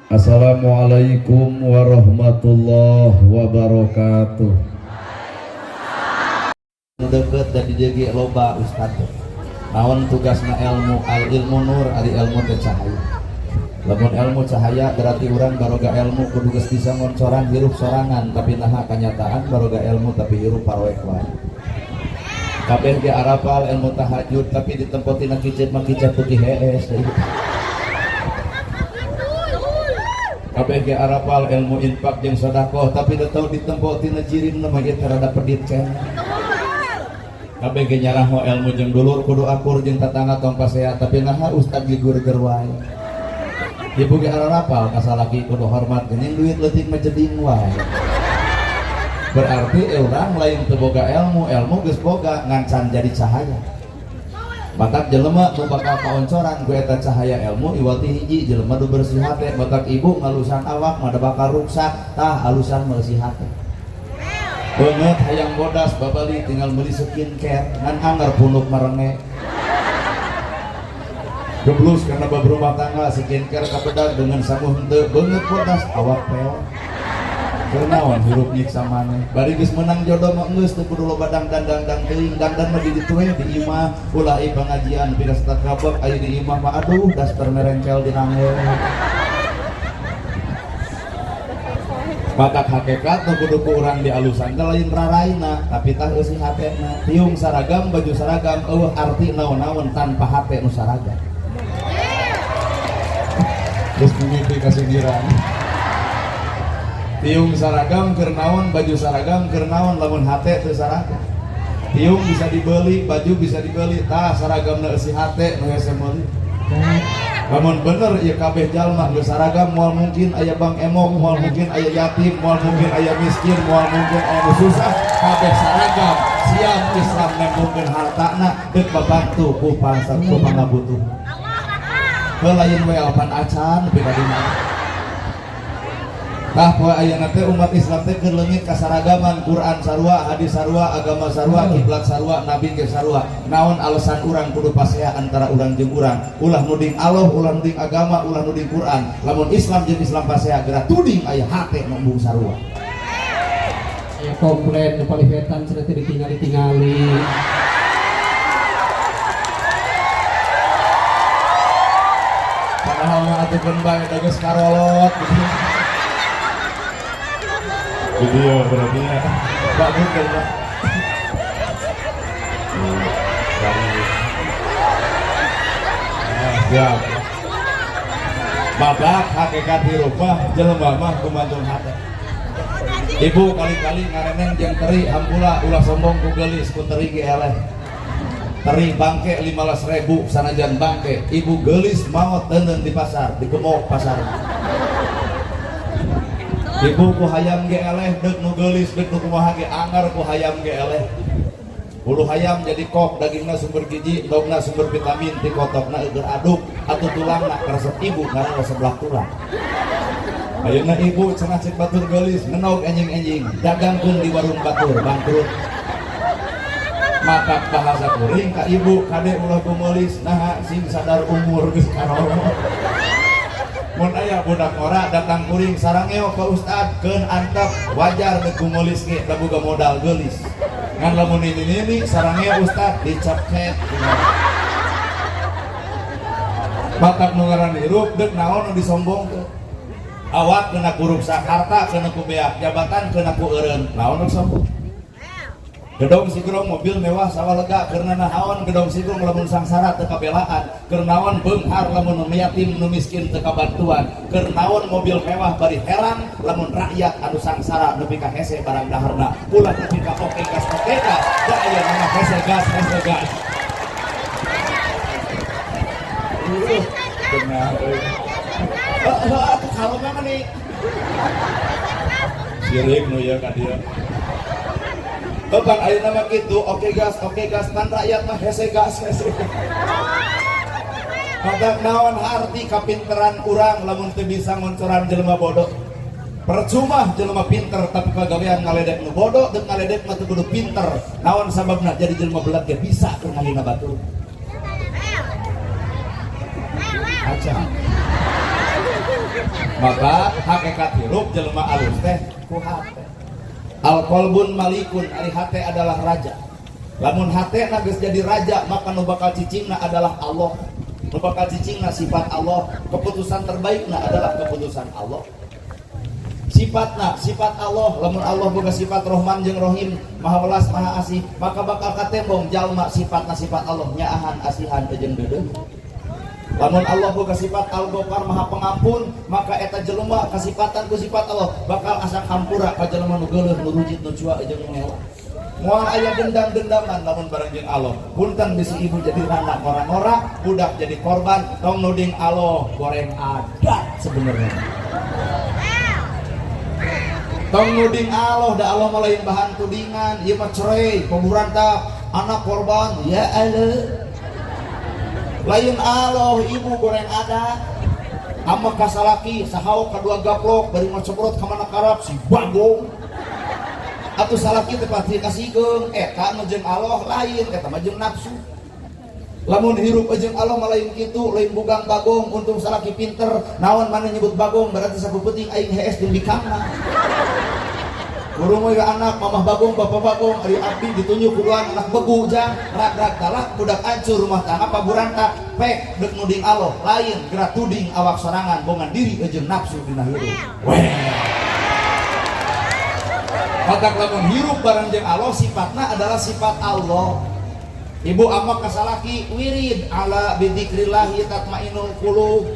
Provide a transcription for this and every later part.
Assalamualaikum warahmatullahi wabarakatuh. Deket dan di dieu loba ustad. Naon tugasna ilmu? Al ilmu nur, ari ilmu teh cahaya. Lamun ilmu cahaya, berarti urang baroga ilmu kudu geus bisa ngoncoran hirup sorangan. Tapi naha kanyataan baroga ilmu tapi hirup paroek wae? Kabeh ge arapal ilmu tahajud, tapi ditempo tina kicep mah kicep putih hees. Kabeh ge arapal ilmu infak jeung sedekah, tapi da tau ditempo tina jirim mah ieu teh rada pedit cenah. Kabeh ge nyaraho ilmu jeung dulur kudu akur jeung tatangga tong pasea, tapi naha ustad ge gurger wae? Ibu ge arapal ka salaki kudu hormat, geuning duit leutik mah jeding wae. Berarti urang lain teu boga ilmu, ilmu geus boga ngan can jadi cahaya. Matak jelema nu bakal kaoncoran ku eta cahaya ilmu iwati hiji jelema nu bersih hate. Matak ibu ngalusan awak mah da bakal ruksak, tah alusan meuleusi hate. Beungeut hayang bodas, babali tinggal meuli skincare, ngan anggar punuk marenge. Geblus karena bab rumah tangga, skincare kabedag dengan sangu henteu, beungeut bodas awak peot. Keur naon hirup nyiksa maneh? Bari geus menang jodoh mah geus teu kudu loba dangdan dangdan teuing, dangdan mah di ditu we di imah, ulah ieu pengajian pira kabek aya di imah mah, aduh, daster merengkel di nangel. Matak hakikat nu kudu ku urang dialusan teh lain raraina, tapi tah eusi hatena. Tiung saragam, baju saragam eueuh arti naon-naon tanpa hate nu saragam. Geus mimiti kasindiran. Tiung saragam keur naon, baju saragam keur naon lamun hate teu saragam? Tiung bisa dibeli, baju bisa dibeli, tah saragamna eusi hate nu hese meuli. Lamun bener ieu kabeh jalma geus saragam, moal mungkin aya bang emok, moal mungkin aya yatim, moal mungkin aya miskin, moal mungkin aya nu susah, kabeh saragam. Siap Islam nembongkeun hartana deuk babantu ku pasar ku pangabutuh. Heuh, lain we alpan acan nepi ka dina. Tah, poe ayeuna teh umat Islam teh keur leungit kasaragaman. Quran sarua, hadis sarua, agama sarua, kiblat sarua, nabi ge sarua. Naon alasan urang kudu pasea antara urang jeung urang? Ulah nuding Allah, ulah nuding agama, ulah nuding Quran. Lamun Islam jeung Islam pasea, geura tuding aya hate nu embung sarua. Aya komplain nu palih wetan cenah teh ditingali-tingali. Padahal mah atuh keun bae da geus karolot gitu. Video berarti ya. Bagus kan, Pak? Nah, siap. Badak hakikat hirup mah jelema mah gumantung hate. Ibu kali-kali ngareneng jeung teri, hampura, ulah sombong ku geulis, ku teri ge eleh. Teri bangke 15.000 sanajan bangke, ibu geulis maot teuneun di pasar, digemok pasar. Ibu ku hayam ge eleh, deuk nu geulis, deuk nu kumaha ge anggar ku hayam ge eleh. Bulu hayam jadi kok, dagingna sumber gizi, endogna sumber vitamin, ti kotokna eueur aduk, atuh tulangna karesep ibu karena sebelah tulang. Ayeuna ibu cenah cek batur geulis, ngenog enjing-enjing, dagangkeun di warung batur, bangkrut. Matak bahasa kuring ka ibu, kade ulah gumeulis, naha sing sadar umur geus karolot. Mun aya budak ora datang kuring, sarangeo ka ustad, keun antep, wajar deuk gumeulis ge da boga modal geulis. Ngan lamun ini sarangeo ustad, dicapket. Matak nu ngaran hirup deuk naon nu disombongkeun? Awak kena ku ruksak, harta kena ku beak, jabatan kena ku eureun, naon nu sombong? Gedong sigrong, mobil mewah, sawah lega, keur naon gedong sigrong lamun sangsara teu kabelaan? Keur naon beunghar lamun nu yatim nu miskin teu kabantuan? Keur naon mobil mewah bari herang lamun rakyat anu sangsara nepi ka hese barang daharna? Ulah nepi ka oke gas, oke gas, da aya nama hese gas, hese gas. Benar. Heeh, atuh kalau mah nih. Sirik nu ieu ka dieu. Bapak ayeuna mah kitu, oke gas, pan rakyat mah hese gas, hese gas. Matak naon arti kapinteran urang lamun teu bisa ngoncoran jelema bodoh? Percuma jelema pinter tapi pagawean ngaledek nu bodoh, deuk ngaledek mah teu kudu pinter. Naon sababna jadi jelema belat ge bisa keur ngahina batur? Aca. Maka hakikat hirup jelema alus teh ku hate. Al qalbun malikun, ari hate adalah raja. Lamun hate na geus jadi raja, maka nu bakal cicingna adalah Allah. Nu bakal cicingna sifat Allah, keputusan terbaikna adalah keputusan Allah. Sifatna sifat Allah, lamun Allah boga sifat Rohman jeung Rohim, Maha welas Maha asih, maka bakal katembong jalma sifatna sifat Allah, nyaahan, asihan jeung deudeuh. Lamun Allah boga sifat Al-Ghaffar, Maha Pengampun, maka eta jelema kasifatan ku sifat Allah bakal asa hampura ka jelema nu geuleuh, nu rujit, nu cua jeung nu ngewa. Moal aya dendam-dendaman lamun bareng jeung Allah. Punten bisi ibu jadi rana ngora-ngora, budak jadi korban, tong nuding Allah goreng adat sebenarnya. Tong nuding Allah, da Allah mah lain bahan tudingan, ieu mah cerai, paburantak, anak korban, ya Allah. Lain Allah, ibu goreng adat. Ama kasalaki sahaok kadua gaplok bari ngocebrot ka mana karap si bagong. Atuh salaki teh pasti kasihkeun, eta nu jeung Allah lain, eta mah jeung nafsu. Lamun hirup jeung Allah mah lain kitu, lain bugang bagong, untung salaki pinter, naon mana nyebut bagong berarti sakupenting aing hees jeung bikangna. Burung we anak mamah bagong, bapak bagong, ari abdi ditunjuk kuduan anak begu jang, rag-rag talak, budak hancur rumah tangga paburantak, pek deuk nuding Allah, lain gerak tuding awak sorangan, bongan diri jeung nafsu dina hirup. Weh. Matak lamun hirup bareng jeung Allah sifatna adalah sifat Allah. Ibu amak kasalaki wirid ala bidzikrillahi tatmainul qulub.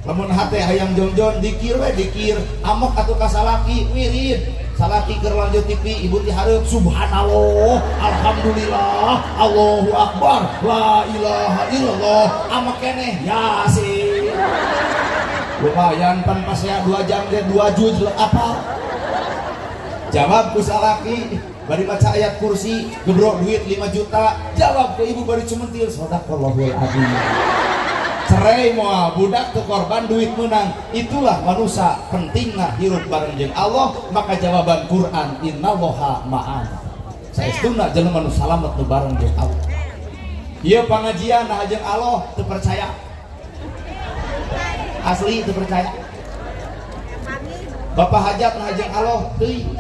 Lamun hate hayang jongjon dikir we dikir, amok atuh kasalaki wirid. Salaki keur lanjut TV, ibu ti hareup subhanallah, alhamdulillah, Allahu akbar, la ilaha illallah, amak keneh yasin. Lumayan pan pasea 2 jam ge 2 juz apa? Jawab ku salaki bari maca ayat kursi, gebrok duit 5 juta, jawab ku ibu bari cumentil sadaqallahul azim. Cerai moal budak teu korban duit menang. Itulah manusia pentingna hirup bareng jeung Allah, maka jawaban Quran innallaha ma'ana. Saestuna jelema nu salamet nu bareng jeung Allah. Ieu pangajian nah jeung Allah teu percaya. Asli teu percaya. Bapak hajat nah jeung Allah teuing.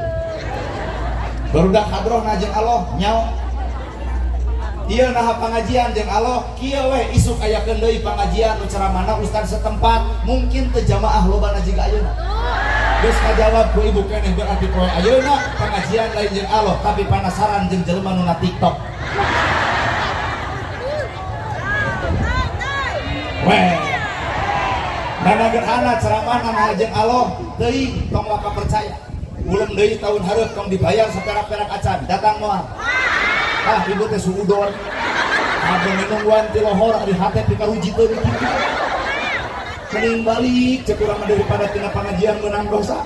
Barudak hadroh nah jeung Allah nyaho. Ieu naha pangajian jeung Allah kieu we isuk ayakeun deui pangajian nu ceramahna ustad setempat mungkin teu jamaah lobana jiga ayeuna. Geus kajawab ku ibu keneh berarti poe ayeuna pangajian lain jeung Allah tapi panasaran jeung jelema nu na TikTok. Weh. Nana gerhana ceramah naha jeung Allah teuing tong waka percaya. Ulem deui tahun hareup tong dibayar saperak-perak acan datang moal. Ah ibu teh suudon. Abang nungguan ti lohor ari hate pikaruji teu kitu. Mending balik cek urang mah daripada tina pangajian meunang dosa.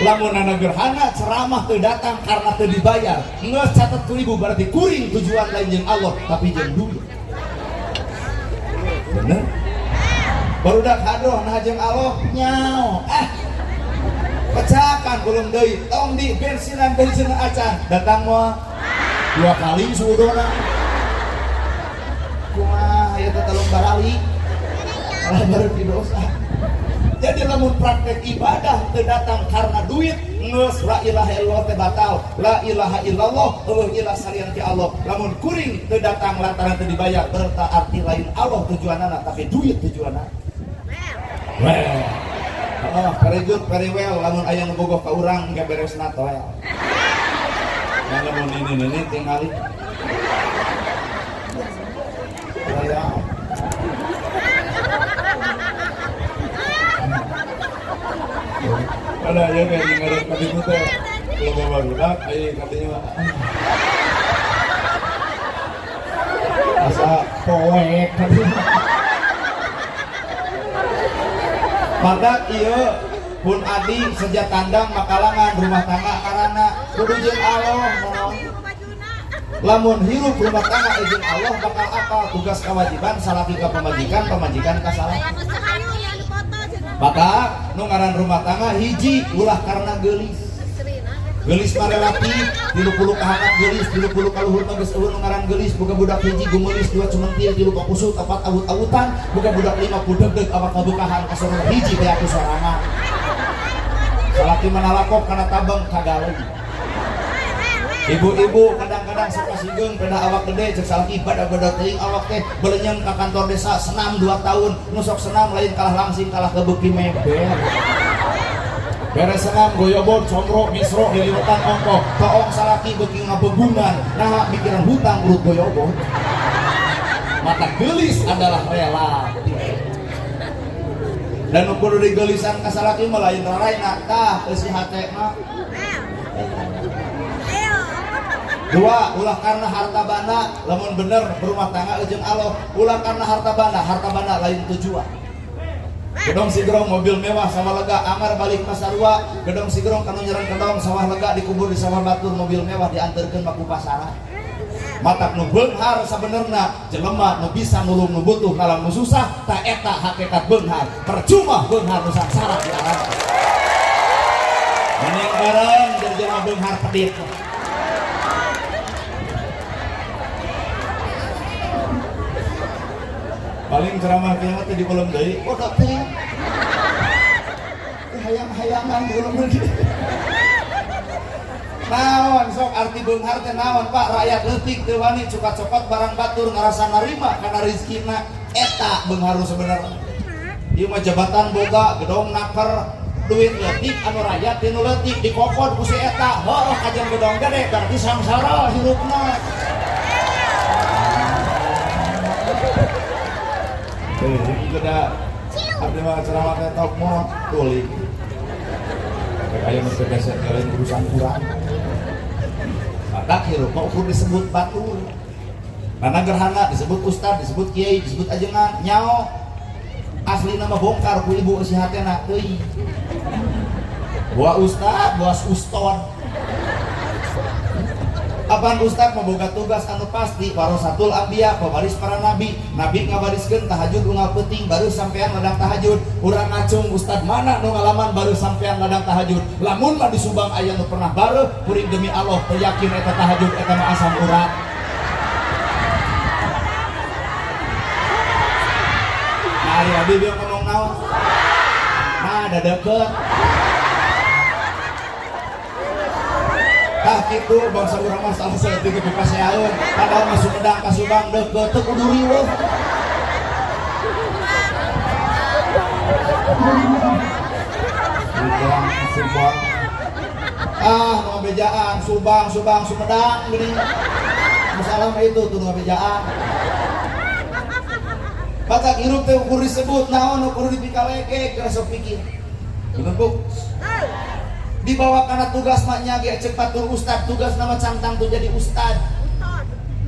Lamun nana gerhana ceramah teu datang karena teu dibayar. Geus catet ku ibu berarti kuring tujuan lain jeung Allah tapi jeung duit. Bener? Barudak hadroh nah jeung Allah nyao. Ah. Pecakan belum deui tong di bensinan bensinan acan datang moal. 2 kali suudona. Kumaha ieu teh talung barali. Malah baru di dosa. Jadi lamun praktek ibadah teu datang karena duit, geus la ilaha illallah teh batal. La ilaha illallah eueuh ilah salian ti Allah. Lamun kuring teu datang lantaran teu dibayar berarti arti lain Allah tujuanana tapi duit tujuanana. Weh. Oh, very good, very well. Lamun aya nu bogoh ka urang engke beresna toel. Nah, lamun ini tingali. Raya. Ada ya kayak dengerin tadi itu teh. Kalau bawa budak, ayo katanya asa poek katanya. Maka iya pun adi sejak tandang makalangan rumah tangga karana kudu jeung Allah moal. Lamun hirup rumah tangga jeung Allah bakal apa tugas kewajiban salaki ka pamajikan, pamajikan ka salaki. Maka nu ngaran rumah tangga hiji ulah karena geulis. Geulis mah relatif, 30 ka handap geulis, 30 ka luhur mah geus euweuh nu ngaran geulis. Boga budak hiji gumeulis, dua cumentil, tilu pakusut, opat awut-awutan, boga budak lima kudegdeg awak ngabukahan kasorong hiji teh aku sorangan. Salaki mah nalakop kana tabeng kagaleuh. Ibu-ibu kadang-kadang suka sigeung peda awak gede, cek salaki bada-bada teuing awak teh belenyeng ka kantor desa senam 2 tahun, nu sok senam lain kalah langsing kalah kebeuki meber. Beres senam goyobot comro misro liliwetan ongkoh toong salaki beuki ngabegungan naha mikiran hutang urut goyobot. Mata geulis adalah relatif. Dan nu kudu digeulisan ka salaki mah lain raraina tah eusi hate mah. Dua, ulah karena harta banda, lamun bener berumah tangga jeung Allah, ulah karena harta banda, harta banda lain tujuan. Gedong sigrong mobil mewah sawah lega amar balik masarua, gedong sigrong kanu nyerang kedong sawah lega dikubur di sawah batur, mobil mewah diantarkeun maku pasaran. Matak nu beunghar sabenerna jelema nu bisa nulung nu butuh ngalam nu susah, ta eta hakikat beunghar. Percuma beunghar nu sangsara di alam. Mending bareng jadi jelema beunghar pedit. Paling ceramah kiamat teh diulem deui, bodoh teh. Hayang-hayangan diulem deui. Naon sok arti beunghar teh naon Pak, rakyat leutik teu wani cukat-cokot barang batur ngarasa narima kana rezekina, eta beunghar nu sebenarnya. Ieu mah jabatan boga, gedong naker, duit leutik anu rakyat tinu leutik dikokod ku si eta, heuh kajian gedong gede berarti sangsara hirupna. Itu dah abdi mah ceramah teh tok mo tuli. Rek aya nu teu beset lain urusan urang. Badak hirup mah ukur disebut batur. Karena gerhana disebut ustad, disebut kiai, disebut ajengan, nyao. Asli nama bongkar ku ibu si hatena teuing. Buah ustad, buah uston. Apaan ustad memboga tugas anu pasti warasatul anbiya, pewaris para nabi. Nabi ngawariskeun tahajud unggal peuting baru sampean ladang tahajud. Urang ngacung ustad mana nu ngalaman baru sampean ladang tahajud. Lamun mah di Subang aya nu pernah bareuh, kuring demi Allah teu yakin eta tahajud eta mah asam urat. Nah, ari abi bieu ngomong naon? Nah, da deukeut. Tah kitu bangsa urang mah salah saeutik ge paseaeun. Padahal mah Sumedang ka Subang deukeut teu kudu riweuh. Subang, Subang. Ah, nu ngabejaan Subang, Subang, Sumedang geuning. Masalah mah itu tuh nu ngabejaan. Batak hirup teh ukur disebut naon ukur dipikaleke geura sok pikir. Bener Bu? Dibawa karena tugas maknya ge cek batur ustad, tugas nama cantang tuh jadi ustad.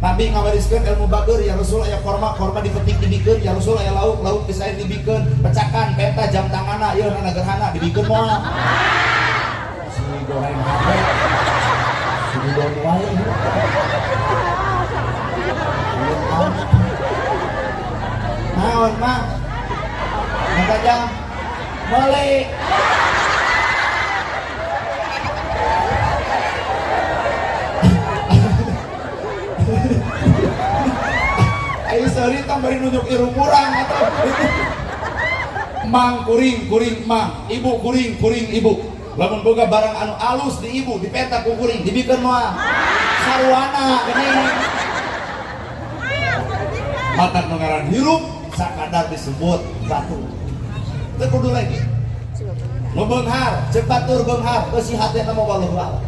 Nabi ngawariskeun ilmu bager ya Rasul aya korma, korma dipetik dibikeun ya Rasul aya lauk, lauk disair dibikeun, pecakan peta jam tangana ieu nana gerhana dibikeun moal. Si goreng HP. Si don wae. Naon mah? Minta jam. Meuli. Ayo sorry tong bari nunjuk irung urang atuh. Mang kuring kuring mang, ibu kuring kuring ibu. Lamun boga barang anu alus di ibu dipeta ku kuring dibikeun moal. Sarwana geuning. Mata nu ngaran hirup sakadar disebut batu. Teu kudu lagi. Nu beunghar, ceuk batur beunghar, beusi hatena mah wallahu a'lam.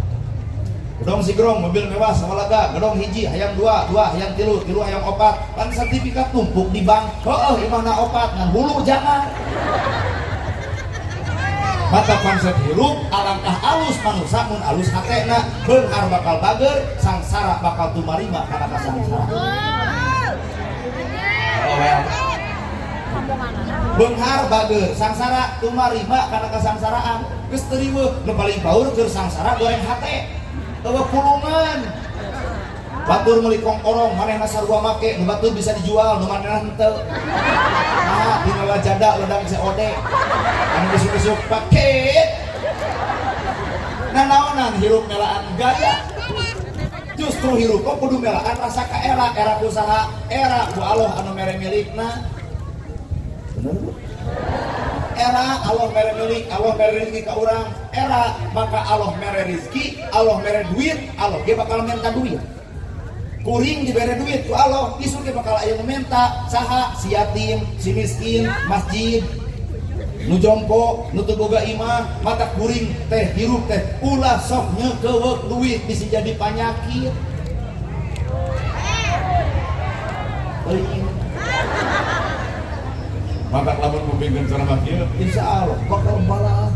Gedong sigrong mobil mewah sawalaga, gedong hiji hayang dua, dua hayang tilu, tilu hayang opat, pan sertifikat tumpuk di bank, heueuh imahna opat ngan hulu jangan. Mata konsep hirup alangkah alus manusia mun alus hatena, beunghar bakal bager, sangsara bakal tumarima kana kasangsara. Oh well. Beunghar bager, sangsara tumarima kana kasangsaraan. Geus teu riweuh, nu paling paur keur sangsara goreng hate. Eueuh pulungan. Batur meuli kongkorong, manehna sarua make, nu batur bisa dijual, nu manehna henteu. Nah, dina lajada ledang COD. Anu isuk-isuk paket. Nanaonan hirup melaan gaya. Justru hirup kok kudu melaan rasa kaera, era ku saha, era ku Allah anu mere milikna. Bener Bu? Era Allah mere milik, Allah mere rezeki ka urang. Era maka Allah mere rezeki, Allah mere duit, Allah ge bakal minta duit. Kuring dibere duit ku Allah, isuk ge bakal aya nu minta, saha? Si yatim, si miskin, masjid, nu jompo, nu teu boga imah, mata kuring teh hirup teh ulah sok nyeukeuweuk duit bisa jadi panyakit. Teuing. Matak lamun kupingkeun ceramah kieu, insyaallah bakal balah.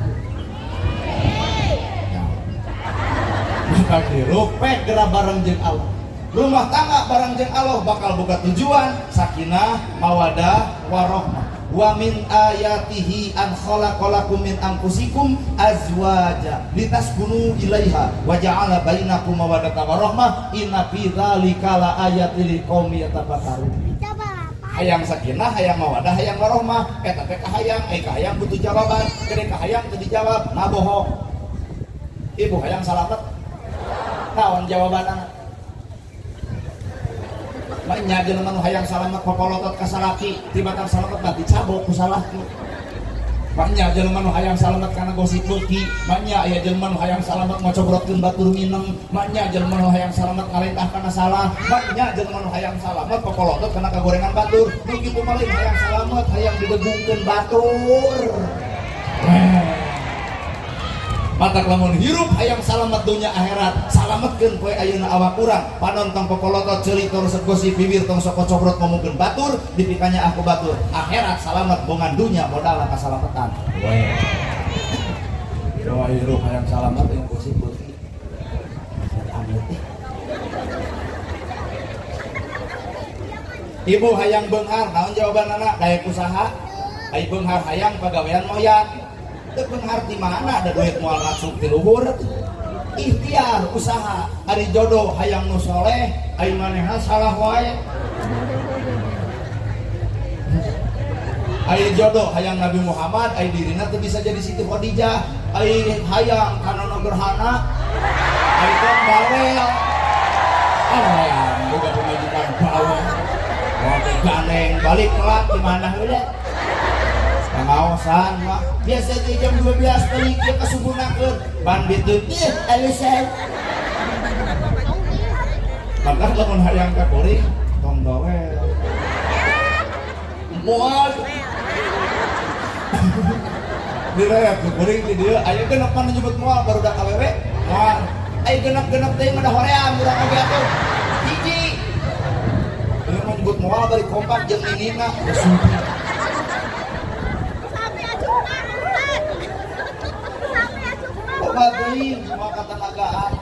Matak hirup pek geura bareng jeung Allah. Rumah tangga bareng jeung Allah bakal boga tujuan sakinah, mawadah, warohmah. Wa min ayatihi an khalaqalakum min anfusikum azwaja litaskunu ilaiha wa ja'ala bainakum mawaddatan warahmah inna fi dzalika laayatil liqaumin yatafakkarun. Hayang sakinah, hayang mawadah, hayang warohmah, eta teh kahayang, ai kahayang butuh jawaban, gede kahayang teu dijawab, nah bohong. Ibu hayang salamet. Naon jawabanana? Maknya jelema nu hayang salamet popolotot ka salaki, tibatan salamet mah dicabok ku salaki. Maknya jelema nu hayang salamet kana gosip beuki, maknya aya jelema nu hayang salamet ngocobrotkeun batur mineng, maknya jelema nu hayang salamet ngalentah kana salah, maknya jelema nu hayang salamet popolotot kana kagorengan batur, nu kitu mah lain hayang salamet, hayang didegungkeun batur. Matak lamun hirup hayang salamet dunya akhirat, salametkeun poe ayeuna awak urang, panon tong popolotot, ceuli tong resep gosip, bibir tong sok kocobrot ngomongkeun batur, dipikanya aku batur. Akhirat salamet bongan dunya modal kasalametan. Weh. Doa hirup hayang salamet yang gosip beuki. Amit. Ibu hayang beunghar, naon jawabanana? Daek usaha. Ai beunghar hayang pagawean moyat. Teu beunghar di mana ada duit moal masuk ti luhur. Ikhtiar usaha, ari jodoh hayang nu soleh, ai manehna salah wae. Ai jodoh hayang Nabi Muhammad, ai dirina teu bisa jadi Siti Khadijah, ai hayang kana nu gerhana, ai tong bawel. Ah, boga pamajikan bawel. Wah, gandeng balik telat di mana heula? Pengaosan mah biasa di jam 12 balik dia kasubunakeun ban biteu teh alisan. Maka lamun hayang ka kuring tong bawel. Moal. Dirayat ku kuring di dieu aya genep mah nyebut moal baru da awewe moal. Aya genep-genep teh mah da hoream urang oge atuh. Hiji. Ieu mah nyebut moal bari kompak jeung ninina geus. Teuing moal katenagaan.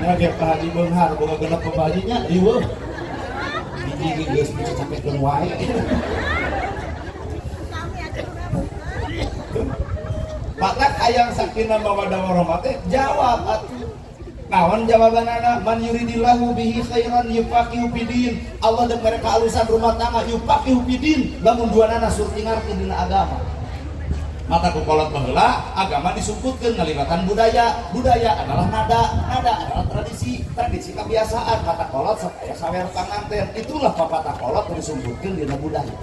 Nya ge Pak Haji beunghar boga genep pembajinya riweuh. Hiji ge geus dicacapekeun wae. Matak hayang sakinah mawaddah warahmah teh jawab atuh. Naon jawabanana? Man yuridillahu bihi khairan yufaqihu fidin. Allah deuk mereka alusan rumah tangga yufaqihu fidin, lamun duanana surti ngarti dina agama. Mata ku kolot baheula agama disungkutkeun ngaliwatan budaya. Budaya adalah nada, nada adalah tradisi, tradisi kebiasaan. Mata kolot sok aya sawer panganten. Itulah papatah kolot nu disungkutkeun dina budaya.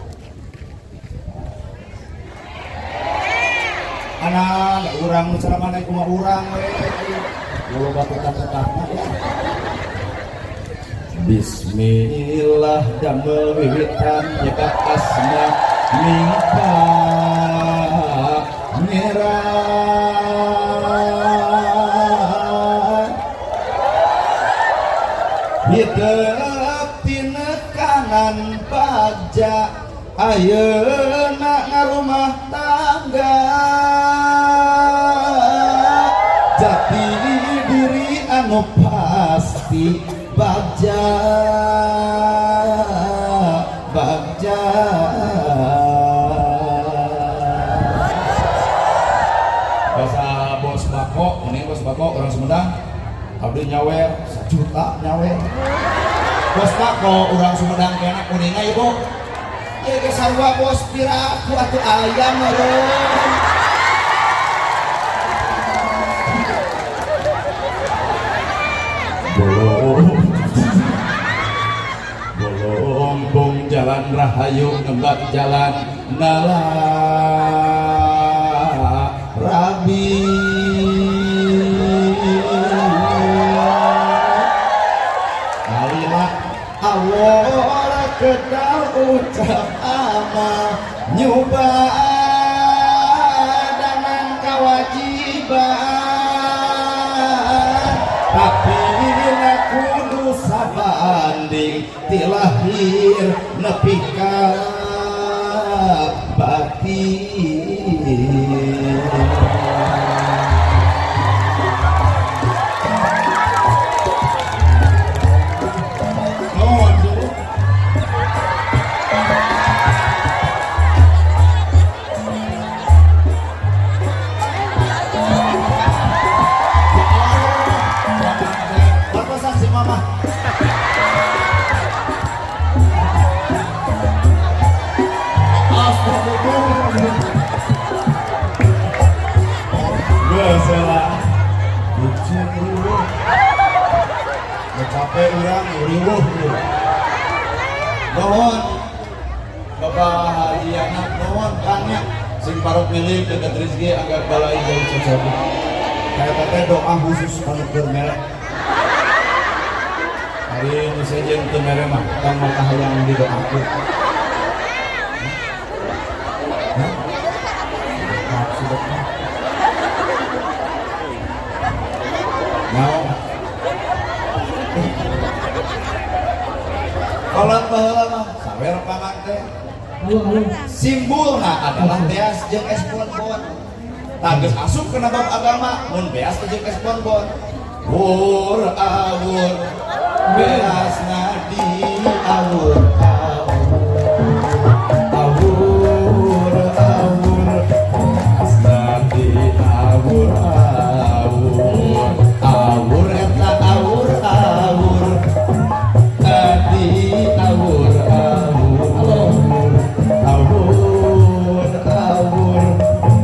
Anak, da urang nu ceramah naik kumaha urang we. Loba petah-petahna ya. Bismillah damel wiwitan nyebat asma mingka merah hitep tina kanan bagja ayeuna ngarumah tangga jati diri anu pasti bagja bagja. Bahasa bos bako, ini bos bako orang Sumedang, abdi nyawer 1 juta nyawer. Bos bako orang Sumedang kena kuningnya ibu. Ieu ge sarua bos piraku atuh ayam meureun. Rahayu ngembat jalan nala Rabi. Alila awor kedal ucap amal nyuba danan kewajiban, tapi na kudu sabanding ti lahir nepi ka batin. Nuhun, Suhu. Ya Allah, bapak saksi mama. Astagfirullah. Geus lah. Lucu riweuh. Udah capek urang riweuh. Nuhun. Bapak Haji Yana, nuhun Kang nya. Sing parok milik dekat rezeki agar balai jauh cocok. Kayak teh doa khusus anu keur mere. Hari nu sejen teu mere mah tong maka hayang didoakeun. Hah? Maksudna? Naon? Kolot baheula mah sawer pangan teh. Halo, halo. Simbolna adalah beas jeung es bonbon. Tah geus asup kana bab agama mun beas jeung es bonbon. Wur awur beasna di awur awur. Awur awur beasna di awur awur. Awur eta awur awur. Adi awur awur. Awur awur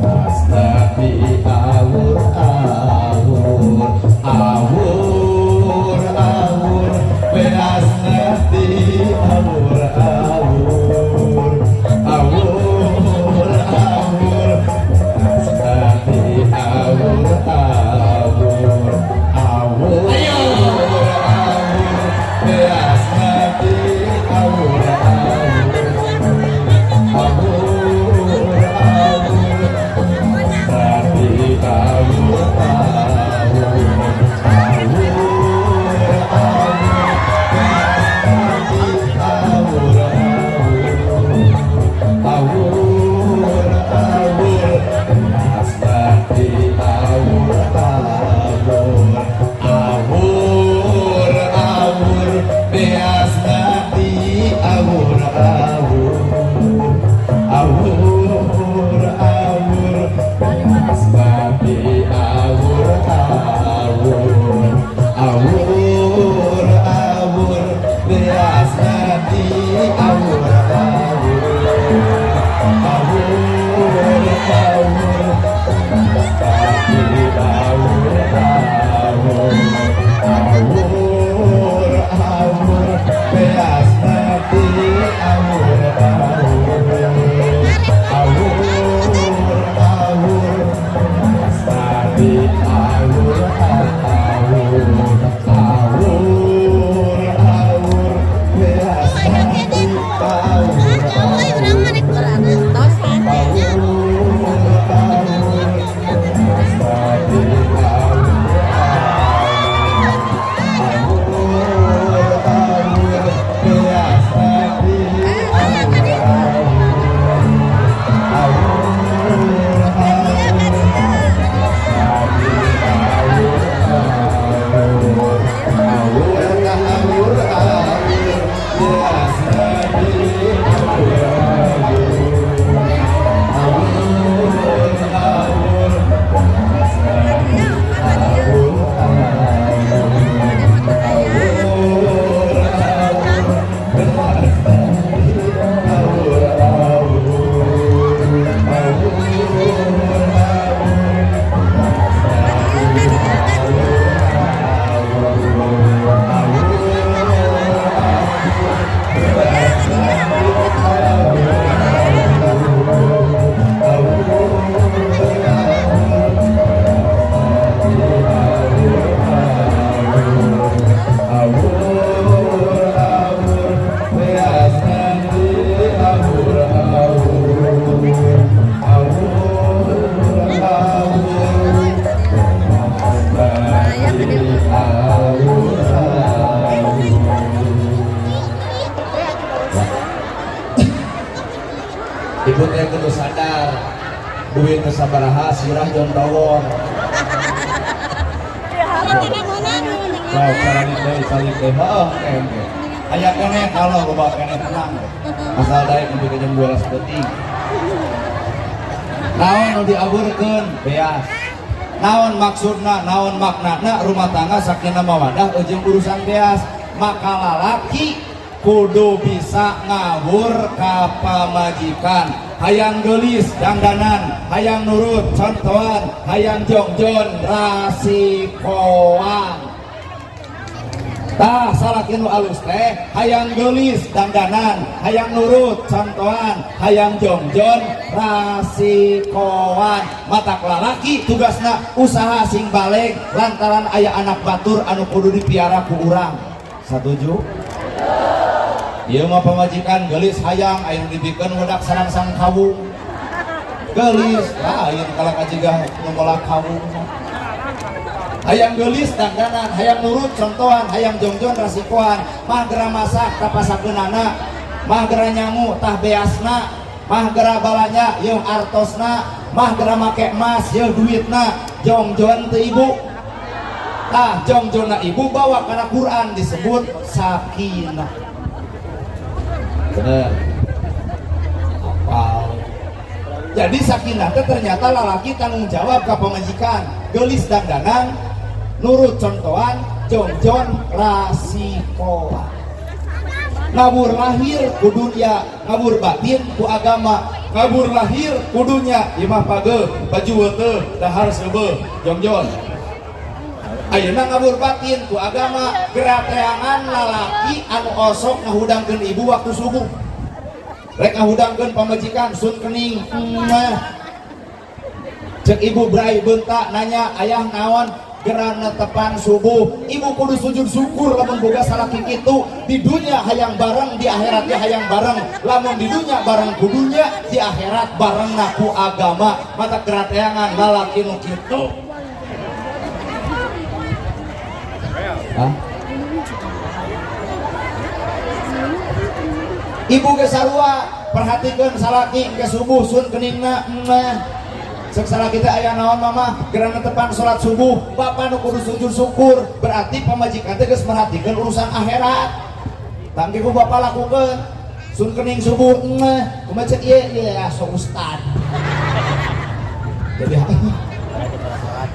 beasna di awur awur. Awur awur beasna di kudu sadar duit teu sabaraha sirah jontowon. Sok saralik deui, salik deui. Heuh, engke. Aya keneh kalau loba keneh, tenang. Asal daek nepi ka jam 12 peuting. Naon nu diaburkeun? Beas. Naon maksudna, naon maknana rumah tangga sakinah mawadah jeung urusan beas? Maka lalaki kudu bisa ngawur ka pamajikan. Hayang geulis dangdanan, hayang nurut contohan, hayang jongjon rasikoan. Tah, salaki nu alus teh hayang geulis dangdanan, hayang nurut contohan, hayang jongjon rasikoan. Matak lalaki tugasna usaha sing baleg lantaran aya anak batur anu kudu dipiara ku urang. Satuju? Ieu mah pamajikan geulis hayang aya nu dibikeun wedak sarangsang kawung. Geulis lain kalah kajiga nu molah kawung. Hayang geulis dangdanan, hayang nurut contohan, hayang jongjon rasikoan, mah gera masak tah pasakeunana, mah gera nyangu tah beasna, mah gera balanja yeuh artosna, mah gera make emas yeuh duitna, jongjon teu ibu? Tah, jongjonna ibu bawa karena Quran disebut sakinah. Bener. Apal. Jadi sakinah teh ternyata lalaki tanggung jawab ke pamajikan, geulis dangdanan, nurut contohan, jongjon rasikoan. Ngabur lahir ku dunia, ngabur batin ku agama, ngabur lahir ku dunya, imah pageuh, baju weuteuh, dahar seubeuh, jongjon. Ayeuna ngabur batin ku agama, gerak teangan lalaki anu osok ngahudangkeun ibu waktu subuh. Rek ngahudangkeun pamajikan sun kening, mah. Cek ibu brai bentak nanya ayah naon geura netepan subuh. Ibu kudu sujud syukur lamun boga salaki kitu. Di dunia hayang bareng, di akhirat ge hayang bareng. Lamun di dunia bareng ku dunya, di akhirat bareng ku agama. Mata gerateangan lalaki nu kitu. Hah? Ibu ge sarua perhatikeun salaki ke subuh sun keningna mah. Cek salaki teh aya naon mama geura netepan salat subuh. Bapak nu kudu sujud syukur, berarti pamajikan teh geus merhatikeun urusan akhirat. Tangki ku bapak lakukeun sun kening subuh mah, kumaha cek ieu ieu ya sok ustad.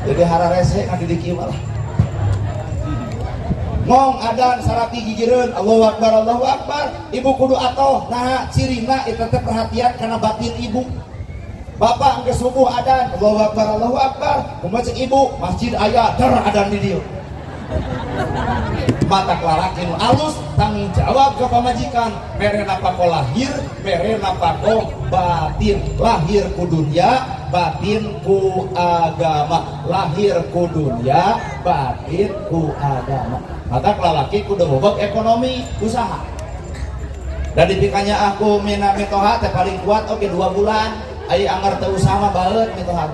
Jadi hararese ngadidik ieu malah. Ngong adan salaki gigireun Allahu Akbar Allahu Akbar, ibu kudu atoh. Nah, cirina eta teh perhatian kana batin ibu. Bapak engke subuh adan Allahu Akbar Allahu Akbar, kumaha cek ibu masjid aya der adan di dieu. Mata lalaki nu alus tanggung jawab ke pamajikan, mere napako lahir, mere napako batin. Lahir ku dunia, batin ku agama. Lahir ku dunia, batin ku agama. Mata lalaki kudu bobok ekonomi usaha. Dan dipikanya aku mina mitoha teh paling kuat oke 2 bulan. Ai anger teu usaha mah baeut mitoha.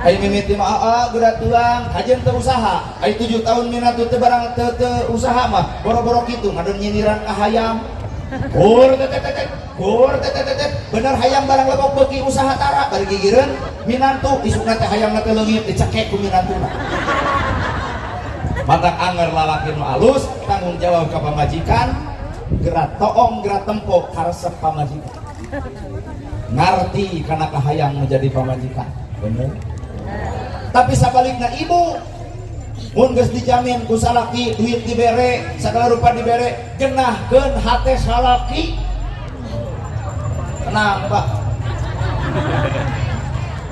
Ai mimiti mah aa geura tuang, kajeun teu usaha. Ai 7 tahun minatu teu barang teu usaha mah boro-boro kitu ngadon nyindiran ka hayam. Kur teh teh teh, kur teh teh teh. Bener hayam barang lebok beuki usaha tara bari gigireun minantu isukna teh hayamna teh leungit dicekek ku minantuna. Matak anger lalaki nu alus tanggung jawab ka pamajikan, geura toong geura tempo karesep pamajikan. Ngarti kana kahayang menjadi pamajikan. Bener. Tapi sabalikna ibu mun geus dijamin ku salaki duit dibere, sagala rupa dibere, genahkeun hate salaki. Tenang, Pak.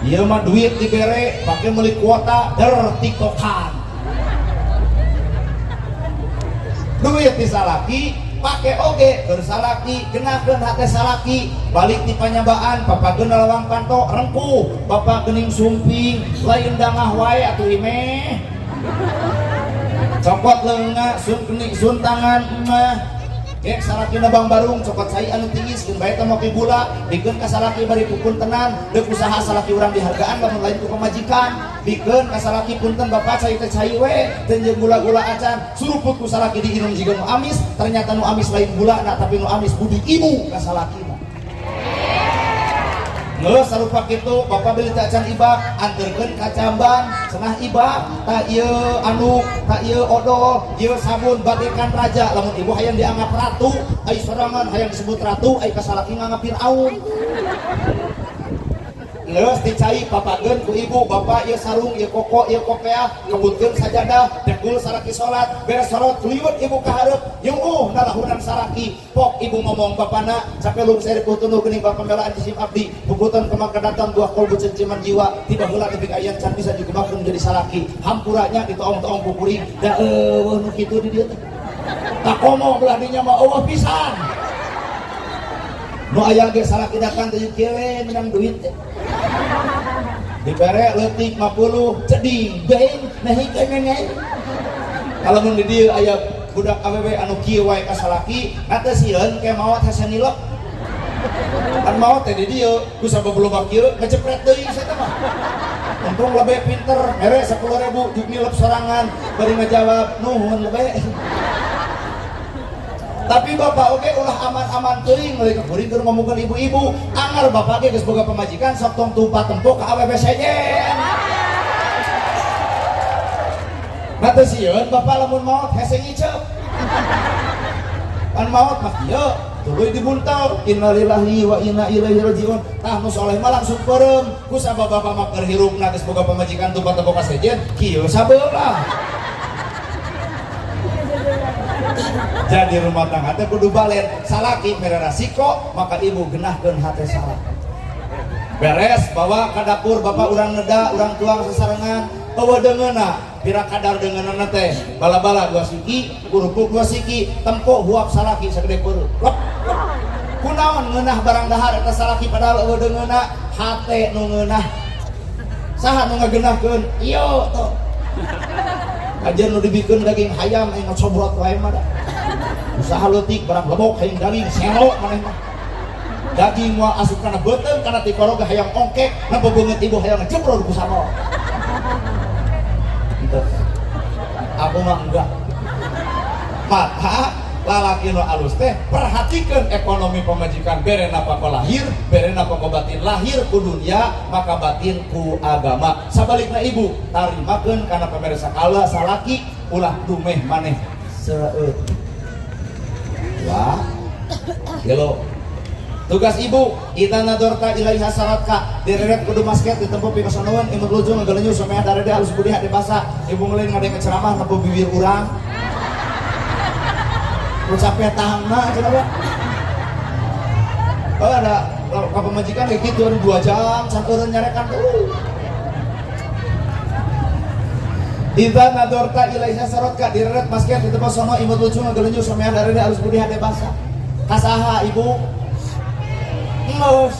Ieu mah duit dibere, pake meuli kuota der tiktokan. Duit di salaki pake oge keur salaki, genahkeun hate salaki, balik di panyabaan papageun lawang panto rengkuh, bapak geuning sumping, lain dangah wae atuh imeh. Copot leunga sun kening sun tangan mah. Gek salaki nebang barung copot cai anu tingis keun bae teh moke gula, bikeun ka salaki bari pupuntenan, deuk usaha salaki urang dihargaan lamun lain ku pamajikan, bikeun ka salaki punten bapak cai teh cai we, teu jeung gula-gula acan, suruput ku salaki diinum jiga nu amis, ternyata nu amis lain gulana tapi nu amis budi ibu ka salakina. Geus sarupa kitu, bapak beli teh acan ibak, anterkeun ka jamban, cenah ibak, tah ieu anduk, tah ieu odol, ieu sabun bagaikan raja. Lamun ibu hayang dianggap ratu, ai sorangan hayang disebut ratu, ai kasalaki nganggap Firaun. Geus dicai papageun ku ibu, bapak ieu sarung, ieu koko, ieu kopeah, kebutkeun sajadah, dekul saraki salat, beres salat liwet ibu ka hareup, yuuh nalahunan saraki. Pok ibu ngomong bapana, capelung seripuh tunduh geuning bapak melaan jisim abdi, puputan kemang kedatang buah kolbu cenciman jiwa, tiba heula nepi ka ayan can bisa digumakeun menjadi salaki. Hampuranya ditoong-toong ku kuring, da eueuh nu kitu di dieu teh. Takomo belah dinya mah eueuh pisan. Nu aya ge salaki datang teh kieu we menang duit teh. Dibere leutik 50 ceding beng nahi kengengen. Kalau mun di dieu aya budak awewe anu kieu wae ka salaki, na teu sieun ke maot hese nilep. Kan maot teh di dieu ku sabab loba kieu ngejepret deui saya mah. Untung lebih pinter, mere 10.000 juk nilep sorangan, bari ngajawab nuhun lebih. Tapi bapak oge ulah aman-aman teuing meuli kuring keur ngomongkeun ibu-ibu, angar bapak ge geus boga pamajikan sok tong tumpah tempo ka awewe sejen. Na teu sieun bapak lamun maot hese ngiceup. Pan maot mah kieu, tuluy dibuntel, innalillahi wa inna ilaihi rajiun. Tah nu soleh mah langsung peureum, ku sabab bapak mah keur hirupna geus boga pamajikan tumpah tempo ka sejen, kieu sabelah. Jadi rumah tangga teh kudu balen, salaki mere rasiko maka ibu genahkeun hate salaki. Beres bawa ka dapur bapak urang neda, urang tuang sesarengan, bawa deungeuna, pira kadar deungeunana teh, bala-bala 2 siki, kerupuk 2 siki, tempo huap salaki sagede peureuh. Lep, lep. Kunaon ngeunah barang dahar eta salaki padahal eueuh deungeuna, hate nu ngeunah. Saha nu ngageunahkeun? Ieu tuh. Kajian nu dibikeun daging hayam aya ngocobrot wae mah da. Usaha leutik barang lebok hayang daging selo maneh mah. Daging moal asup kana beuteung kana tikoro ge hayang ongkek, na bebeungeut ibu hayang ngejebrol ku sano. Gitu. Aku mah enggak. Maka lalaki nu alus teh perhatikan ekonomi pemajikan, bere napa lahir, bere napa batin, lahir ku dunia maka batin ku agama. Sabalikna ibu tarimakeun kana pamere sakala salaki ulah dumeh maneh seueuh. Wah, gelo. Tugas ibu, ita nadorta ilaiha saratka, direret kudu masket ditempo pikasonoan, imut lucu ngagelenyu samea darede halus budi hade basa, ibu ngelin ngadenge ceramah nempo bibir urang. Ku capek tahangna cenah Pak. Oh ada ka pamajikan kayak gitu ada 2 jam can eureun nyarekan tuh. Idza nadorta ilaiha saratka, direret masket ditempo sono imut lucu ngagelenyu samea darede halus budi hade basa. Kasaha ibu? Ngeus.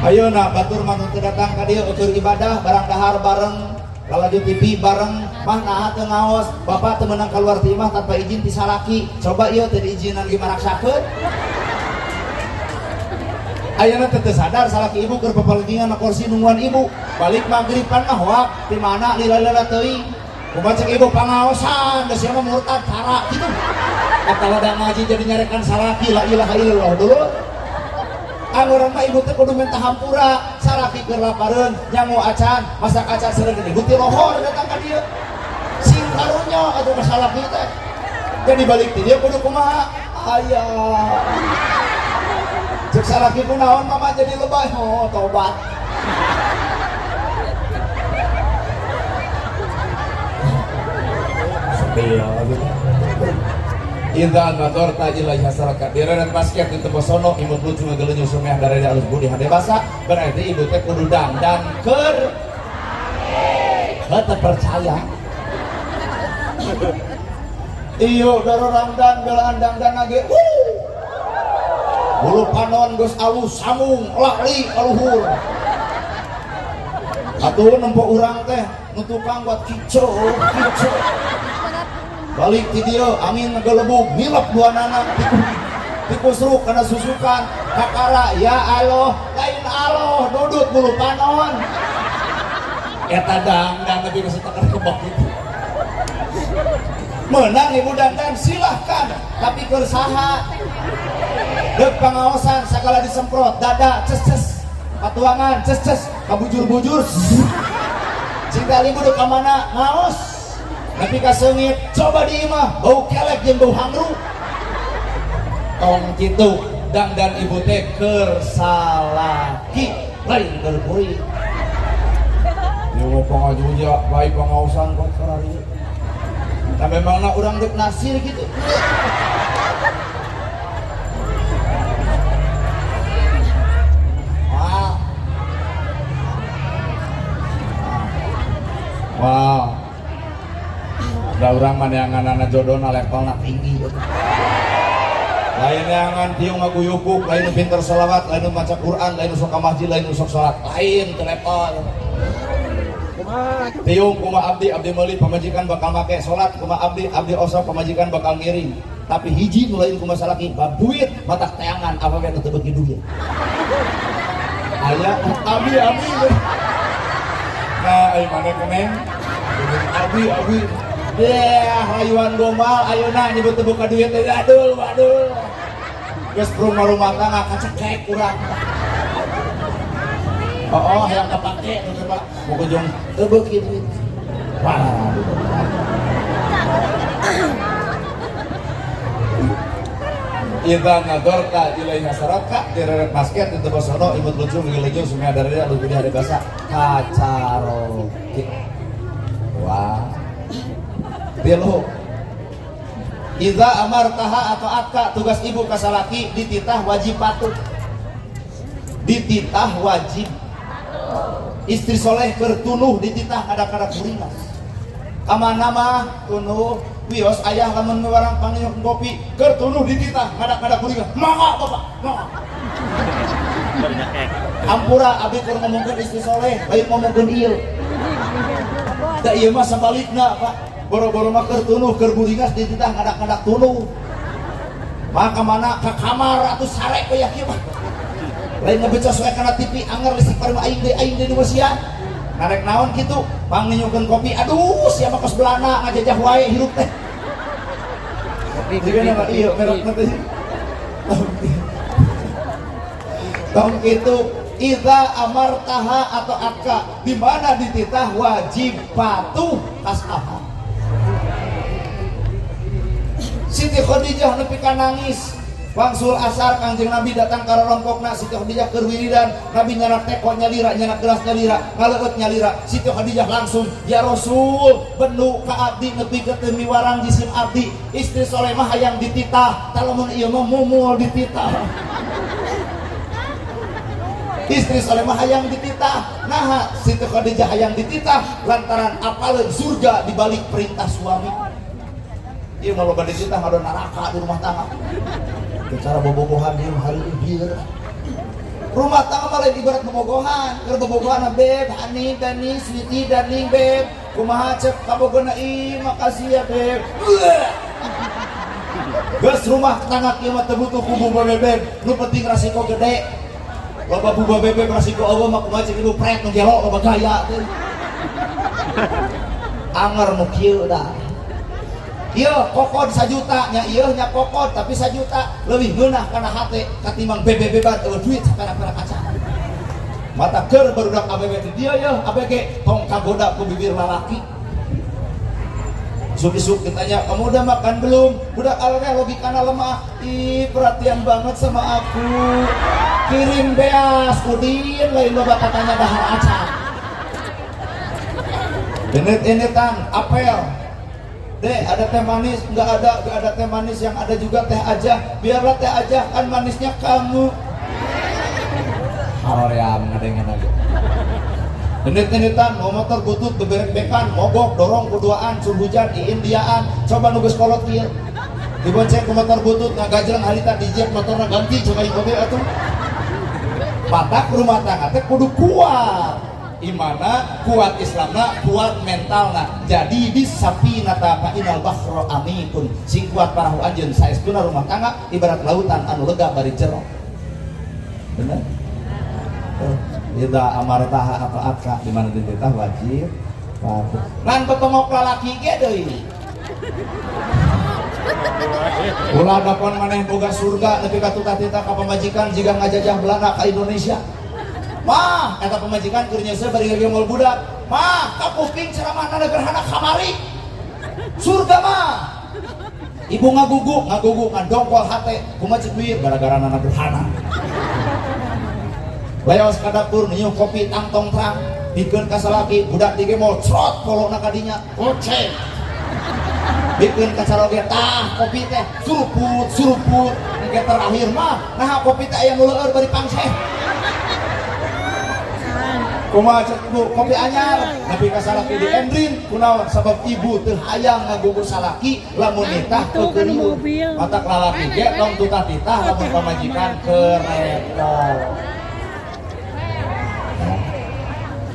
Ayeuna batur mah nu teu datang ka dieu eueuh ibadah barang dahar bareng lalajo TV bareng mah naha teu ngaos bapak teu meunang keluar ti imah tanpa izin ti salaki coba ieu teu diizinan ge maraksakeun. Ayeuna teu sadar salaki ibu keur papalentingan na kursi nungguan ibu balik maghriban mah hoak di mana lila-lila teuing kumaha cek ibu pangaosan da sia mah murtad cara kitu atawa da ngaji jadi nyarekan salaki la ilaha illallah dulu. Angguran mah ibu teh kudu minta hampura salaki keur lapareun nyangu acan masak acan sareng ibu ti lohor datang ka dieu sing karunya atuh ka salaki teh jadi balik ti dieu kudu kumaha aya cek salaki kunaon mama jadi lebay oh tobat. Sedih gitu. Idza nadorta ilaiha saraka direret basket di tempo sono imut lucu ngagelenyu sumeah darede alus budi hade basa berarti ibu teh kudu dandan keur heuh percaya. Iyo darorangdan belaan dangdan ge bulu panon geus alus samung lali kaluhur atuh nempo urang teh nu tukang buat kico kico balik ti dieu angin ngegelebug milep dua nana tikusruk kana susukan kakara ya Allah lain Allah dudut bulu panon eta dangdan tapi geus teker kebak gitu. Menang ibu dandan silahkan tapi keur saha Dek pangaosan sagala disemprot, dada ces ces, patuangan ces ces, kabujur-bujur. Cinta ibu dek ka mana ngaos. Nepi ka seungit, coba di imah bau kelek jeung bau hangru. Tong kitu dangdan ibu teh keur salaki lain keur kuring. Ieu mah pangajuja bae pangaosan kok sarari. Nah memangna urang dek nasir gitu. Wow. Wow. Da urang mah neanganana jodona levelna tinggi. Lain neangan tiung ngaguyukuk, lain nu pinter sholawat, lain nu maca Quran, lain nu sok ka masjid, lain nu sok salat, lain teu level. Tiung kumaha abdi, abdi meuli pamajikan bakal make salat, kumaha abdi, abdi osok pamajikan bakal ngiring. Tapi hiji nu lain kumaha salaki, bab duit matak teangan apa we nu teu beuki duit. Aya abdi abdi. Nah, ai maneh keneng? Abdi abdi. Deh, rayuan gombal ayeuna nyebut teu boga duit teh adul wadul. Geus rumah tangga kacekek urang. Oh, oh yang kepake tuh Pak. Mau kujung teu beuki duit. Wah. Idza nadarta ilaiha saraka direret basket itu bosono imut lucu ngilejo sumea darida lu gede ada basa kacaroke. Wah. Tilu. Idza amartaha atau atka tugas ibu ka salaki dititah wajib patuh. Dititah wajib. Istri soleh keur tunuh dititah kada-kada kuringas. Kamana mah tunuh wios ayah lamun warang pangyok kopi keur tunuh dititah kada-kada kuringas. Mangga bapak, mangga. Ampura abdi keur ngomongkeun istri soleh, lain ngomongkeun ieu. Da ieu mah sabalikna, Pak. Boro-boro mah keur tunuh keur buringas dititah ngadak-ngadak tunuh. Maka mana ka kamar atuh sare we kieu mah. Lain ngebecos we kana TV anger listrik pareuh aing deui nu sia. Narek naon kitu? Panginyukeun kopi. Aduh, sia mah kos Belanda ngajajah wae hirup teh. Jiga nama ieu merekna teh. Tong kitu idza amartaha atau atka di mana dititah wajib patuh kasaha. Siti Khadijah nepi ka nangis. Wangsul asar Kangjeng Nabi datang ka rorompokna Siti Khadijah keur wiridan, Nabi nyanak teko nyalira, nyanak gelas nyalira, ngaleueut nyalira. Siti Khadijah langsung, "Ya Rasul, bendu ka abdi nepi ka teu miwarang jisim abdi." Istri soleh mah hayang dititah, talamun ieu mah mumul dititah. Istri soleh mah hayang dititah. Naha Siti Khadijah hayang dititah lantaran apaleun surga di balik perintah suami. Ieu mah loba dititah ngadon neraka di rumah tangga. Cara bobogohan ieu hari ieu. Rumah tangga mah lain ibarat bobogohan. Keur bobogohan beb, honey, dani, sweetie, darling, beb. Kumaha cek kabogona ih makasih ya beb. Geus rumah tangga kieu mah teu butuh ku bebeb, nu penting rasiko gede. Loba buba bebeb rasiko eueuh mah kumaha cek ibu pret nu gelo loba gaya teh. Anger nu kieu dah. Ieu kokod sajuta nya ieu nya kokod tapi sajuta leuwih ngeunah kana hate katimbang bebe-beban eueuh duit sapera-pera kaca. Mata keur barudak ABG di dieu yeuh ABG tong kagoda ku bibir lalaki. Isuk-isuk ditanya, kamu udah makan belum? Budak alwe logikana lemah. Ih, perhatian banget sama aku. Kirim beas, udin, lain loba katanya dahar acan. Init-initan, apel. Dek, ada teh manis? Enggak ada teh manis, yang ada juga teh aja. Biarlah teh aja, kan manisnya kamu. Haroream ngadengen aja. Init-initan, mau motor butut, beberek-bekan, mogok, dorong, kuduaan, sur hujan, iin diaan, coba nugas kolot kieu. Dibonceng ke motor butut, ngagajreng harita dijek motorna ganti, coba ieu oge atuh. Batak rumah tangga teh kudu kuat. Imana kuat Islamna, kuat mentalna. Jadi bisafinata fa inal bahra amikun. Sing kuat parahu anjeun saestuna rumah tangga ibarat lautan anu lega bari jero. Bener? Idza amartaha atau atka di mana dititah wajib patuh. Ngan bebengok lalaki ge deui. Ulah dapon maneh boga surga nepi ka tutah-titah ka pamajikan jiga ngajajah Belanda ka Indonesia. Mah, eta pamajikan keur nyeuseuh bari ngagemol budak. Mah, ka kuping ceramahna gerhana kamari. Surga mah. Ibu ngagugu, ngagugu ngadongkol hate, kumaha ceuk duit gara-gara nana gerhana. Leos ka dapur niuh kopi tangtong terang, bikeun ka salaki, budak digemol crot polona ka dinya, koceng. Bikeun ka caroge tah kopi teh suruput suruput engke terakhir mah nah kopi teh aya nu leueur bari pangseh. Kumaha cek ibu kopi anyar nepi ka salaki di endrin kunaon sabab ibu teu hayang ngagugu salaki lamun nitah Itu kan keukeureun. Mobil. Matak lalaki ge tong tutah titah lamun pamajikan kereto.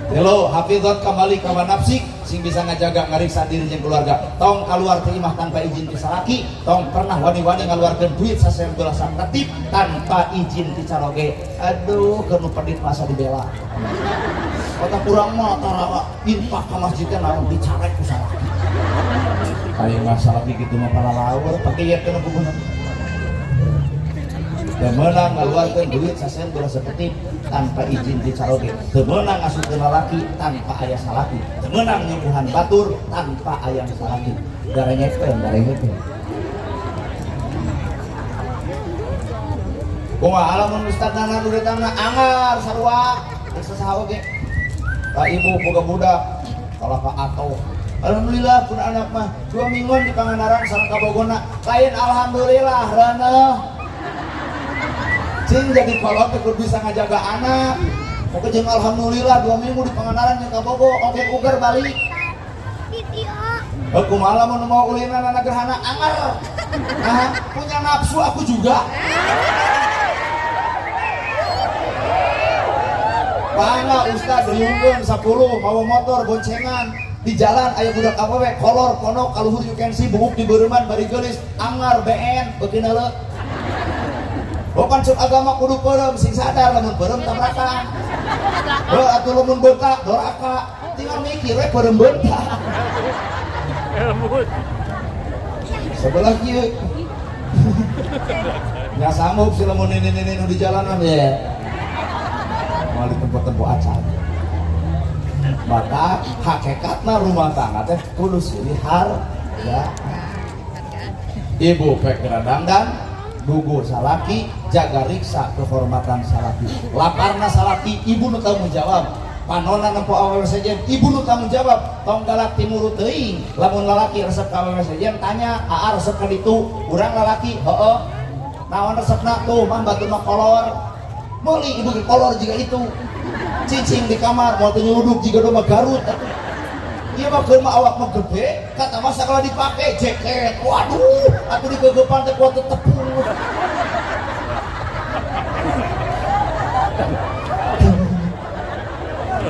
Halo, hafizat kamali kawan nafsik sing bisa ngajaga ngariksa diri jeung keluarga. Tong keluar ti imah tanpa izin ti salaki, tong pernah wani-wani ngaluarkeun duit sasen belas ketip tanpa izin ti caroge. Aduh, keur nu pedit masa dibela. Kota kurang mah tara infak ka masjid teh naon dicarek ku salaki. Aing mah salaki kitu mah palalaur pake ieu teh nu bubuhna. Teu meunang ngaluarkeun duit sasen belas ketip tanpa izin ti caroge. Teu meunang ngasupkeun lalaki tanpa aya salaki. Teu meunang nyuguhan batur tanpa aya salaki. Darengekeun, darengekeun. Kumaha lamun ustad nana nu datangna angar sarua geus sasaha oge. Ka ibu boga budak kalah ka atoh. Alhamdulillah pun anak mah 2 mingguan di Pangandaran sareng kabogona. Lain alhamdulillah reuneuh. Cing jadi kolot teh kudu bisa ngajaga anak. Oke jeung alhamdulillah 2 minggu di Pangandaran jeung kabogo oke uger balik. Aku malah mau ulinan anak gerhana angar. Nah, punya nafsu aku juga. Bangga ustad riungkeun 10 mawa motor boncengan di jalan aya budak awewe kolor ponok kaluhur you can see bunguk di beureman bari geulis angar BN beuki neuleuh. Bukan cek agama kudu peureum sing sadar lamun peureum tabrakan. Heuh atuh lamun beunta doraka tinggal mikir we peureum beunta. Sebelah kieu. Nya sanggup si lamun nini-nini nu di jalanan ya. Moal ditempo-tempo acan. Maka hakikatna rumah tangga teh kudu silih harga. Ibu pek geradangdan dugu salaki jaga riksa kehormatan salaki. Laparna salaki ibu nu tanggung jawab. Panona nempo awewe sejen ibu nu tanggung jawab. Tong galak timuru teuing. Lamun lalaki resep ka awewe sejen tanya aa resep ka ditu. Urang lalaki heueuh. Naon resepna tuh mah batur mah kolor. Meuli ibu ge kolor jiga itu. Cicing di kamar moal teu nyuluduk jiga domba Garut atuh. Ieu mah keur mah awak mah gede, kata masa kalau dipake jaket. Waduh, atuh digegepan teh kuat tepung.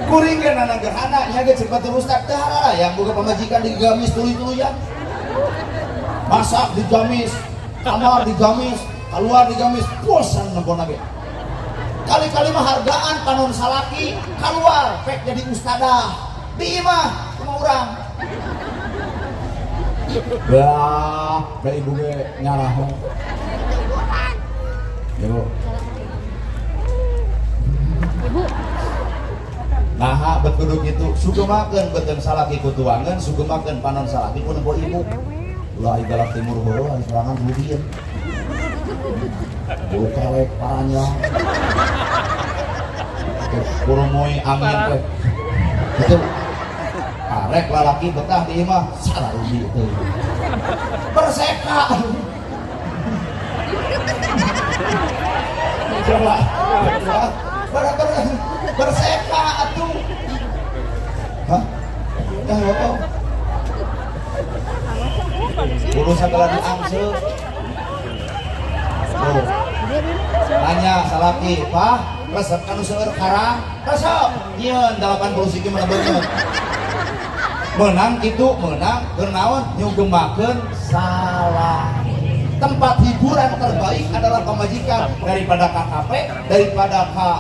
Kuring ge nana gerhana nya ge ceuk batur ustad teu hararayang boga pamajikan digamis tuluy-tuluyan. Masak digamis, kamar digamis, keluar digamis, bosan nempona ge. Kali-kali mah hargaan panon salaki keluar pek jadi ustadah. Di imah kumaha urang. Wah, da ibu ge nyaraho. Yo. Ibu. Naha bet kudu kitu, sugemakeun beuteung salaki ku tuangeun, sugemakeun panon salaki ku nempo ibu. Ulah ai galak timur heueuh ai sorangan rubieun. Bulu kelek paranjang. Kurumui angin teh. Itu arek lalaki betah di imah salah rugi itu. Perseka. Coba. Berseka atuh. Hah? Ya apa? Kudu sagala diangse. Tuh. Tanya salaki, "Pak, resep kanu seueur karang?" Resep. Nyieun 80 siki mah beungeut. Menang kitu, menang keur naon? Nyugemakeun salah. Tempat hiburan terbaik adalah pamajikan daripada KKP, daripada ke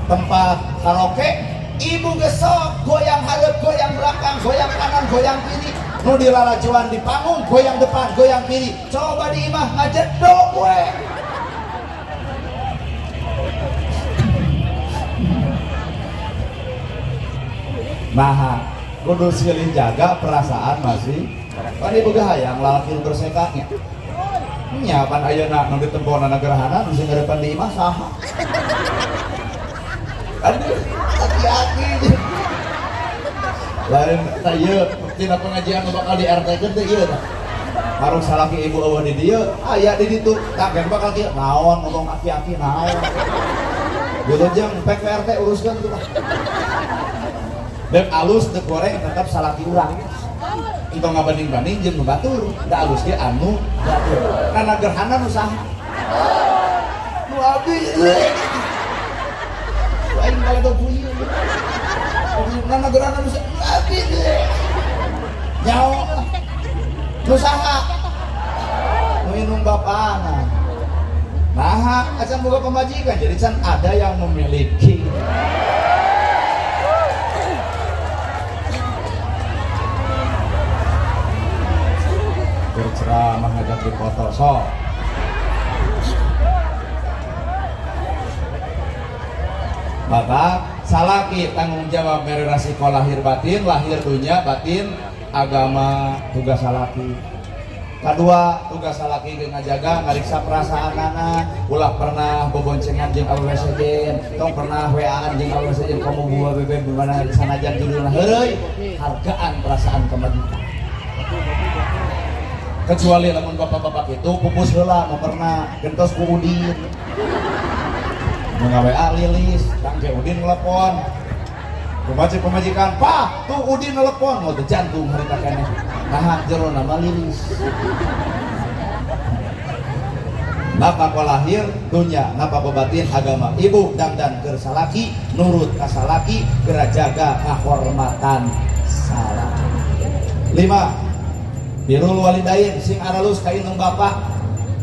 tempat karaoke. Ibu gesok goyang hareup, goyang belakang, goyang kanan, goyang kiri. Nu dilalajuan di panggung goyang depan, goyang kiri. Coba di imah ngajedok we. Nah, kudu silih jaga perasaan masih. Pan ibu ge hayang lalaki nu bersekanya. Nya pan ayeuna nu ditempona gerhana nu sing ngarepan di imah saha? Aduh, hati-hati. Lain tah ieu tina pengajian nu bakal di RT keun teh ieu tah. Marung salaki ibu eueuh di dieu, aya di ditu. Tah gen bakal kieu, naon ngomong aki-aki naon. Wilujeng pek RT uruskeun tuh. Dek alus dek goreng tetap salaki urang. Entong ngabanding-banding jeung nu batur, da alus ge anu batur. Karena gerhana nu saha? Nu abdi. Aing kalau puyeng. Nana gerhana nu abdi. Nyawa. Nu saha? Nu indung bapana. Nah, acan boga pamajikan jadi can ada yang memiliki. Berceramah ngajak di foto sok. Maka salaki tanggung jawab mere resiko lahir batin, lahir dunia batin agama tugas salaki. Kedua tugas salaki ge ngajaga ngariksa perasaanana, ulah pernah boboncengan jeung awewe sejen, tong pernah WA-an jeung awewe sejen komo buah bebe bagaimana sanajan judulna heureuy, hargaan perasaan kemajikan. Kecuali lamun bapak-bapak itu pupus heula nu pernah gentos ku Udin. Nu nga-WA lilis, tang ke Udin telepon. Kumaha pemajikan, "Pak, tuh Udin telepon." Mau teu jantung harita keneh. Nah, jero nama lilis. Napa ko lahir dunya, napa ko batin agama. Ibu dangdan keur salaki, nurut ka salaki, geura jaga kahormatan salaki. 5. Birrul walidain sing aralus ka indung bapak.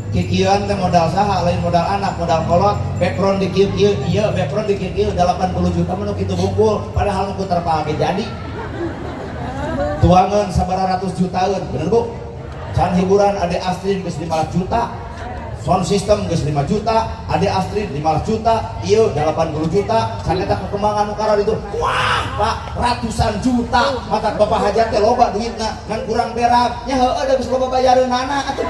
Kikieuan teh modal saha lain modal anak, modal kolot, background di kieu-kieu, ieu background di kieu-kieu 80 juta mah nu kitu bungkul, padahal nu ku terpal ge jadi. Tuangan sabaraha ratus jutaan, bener Bu? Can hiburan Ade Astrid geus 5 juta, sound system geus 5 juta, Ade Astrid 5 juta, ieu 80 juta, can eta kekembangan nu karar itu. Wah, Pak, ratusan juta. Mata Bapak hajat teh loba duitna, ngan kurang berak. Nya heueuh da geus loba bayareunana atuh.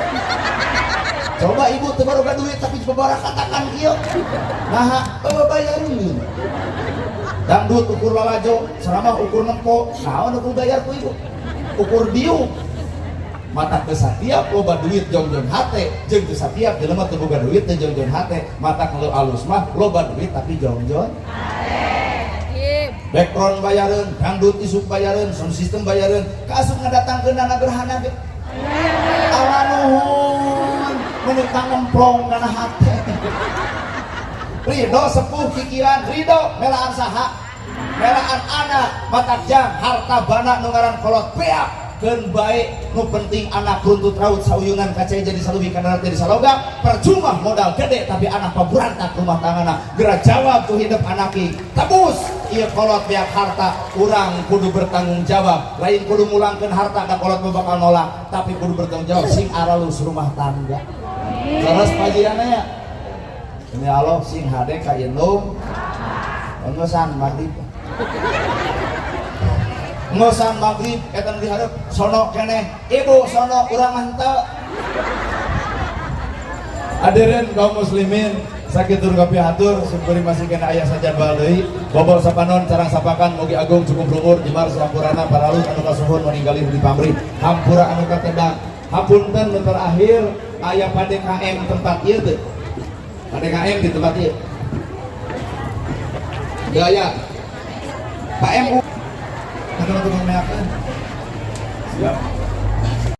Coba ibu teu baroga duit tapi babarakatakan kieu. Naha eueuh bayareun. Dangdut ukur lalajo, ceramah ukur nempo, naon ukur bayar ku ibu? Ukur diuk. Mata teu satiap loba duit jongjon hate, jeung teu satiap jelema teu boga duit teu jongjon hate. Mata kalau alus mah loba duit tapi jongjon hate. Background bayareun, dangdut isuk bayareun, sound system bayareun, kaasup ngadatangkeun dana gerhana ge. Ala nuhun, mun tangemplong kana hate. Ridho sepuh kikiran, ridho melaan saha, melaan anak, mata jang, harta bana nu ngaran kolot beak, keun bae nu penting anak runtut raut sauyunan kacai jadi salubi kana jadi saloga, percuma modal gede tapi anak paburantak rumah tanggana, geura jawab tuh hidup anaki, tebus ieu kolot beak harta, urang kudu bertanggung jawab, lain kudu mulangkeun harta da kolot mah bakal nolak, tapi kudu bertanggung jawab sing aralus rumah tangga. Terus pajianna ya. Ini Allah sing hade ka indung ngosan maghrib. Ngosan maghrib eta nu dihareup sono keneh, ibu sono urang mah henteu. Hadirin kaum muslimin sakitu kapihatur syukuri masih kena aya sajadwal deui. Bobor sapanon carang sapakan mugi agung cukup lumur jemar sampurana paralus anu kasuhun meninggali di pamrih hampura anu katedang. Hapunten nu terakhir aya PDKM tempat ieu teh. PDKM di tempat ieu. Gaya Pak MU. Kata tukang meakeun. Siap.